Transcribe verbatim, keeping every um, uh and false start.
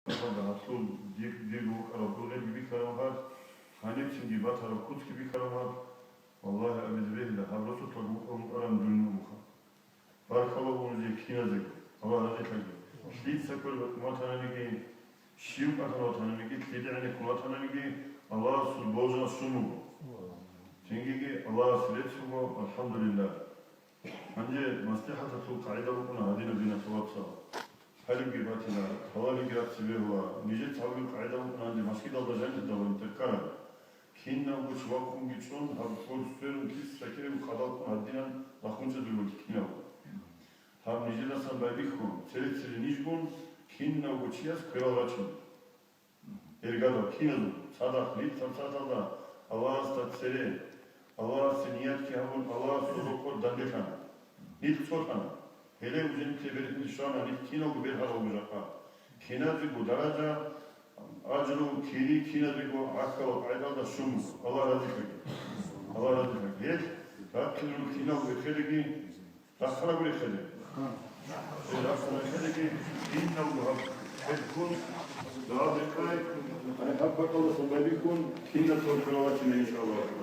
Гьалда гьалъул дир-, дирго вукӀараб гъургъелги бихьараб гьаб, гьанибцинги батараб куцги бихьараб гьаб. Валлагьи, абизе бегьила, гьаб росулъа вукӀа-, вукӀараб дунияб муха. Баркалла гьабун жеги киназего, Аллагь разилъаги. Лъица кколеб ватананиги, щив кӀалъан ватананиги, лъида гӀенеккун ватананиги, Аллагьасул божана щун буго. Цинги Аллагьасе рецц буго, алхӀамдулиллагь. Гьанже маслихӀаталъул къагӀида букӀуна гьадинаб, диналъул вацал. Гьалибги батила, гьалалиги рацци бегьула, нижеца гьабулеб къагӀида букӀуна гьанже масгидалда жаниб тӀад ккараб. Кинавго чи вахъунги чӀун, гьаб гъур сверун киса ккерего хадал ккун гьадинан бахунчӀезулги кинав. Гьаб нижедасан байбихьун, цере-цере нижгун, кинавго чияс кверал рачун. Иргадал киназул цадахъ лъица-лъица Аллагьасда цере, Аллагьасе ниятги гьабун, Аллагьасул рокъор данделъана. Нилъ цолъана. Гьеле узенилъе берхӀи щвана, нилъ киналго бергьаралго жакъа. Киназего даража, ажру, кири киназего гӀахьалал къагӀидалда щун буго. Аллагь разилъаги. Аллагь разилъаги. Гьел рахъинарул киналго эхереги, рахъараб рехеде. Гьел рахъараб рехедеги киналго гьаб хӀелкун, дугӀа бекъай, гьай гьаб бакӀалдасан байбихьун, кинаб тӀоркьоравачӀин, иншаллагь.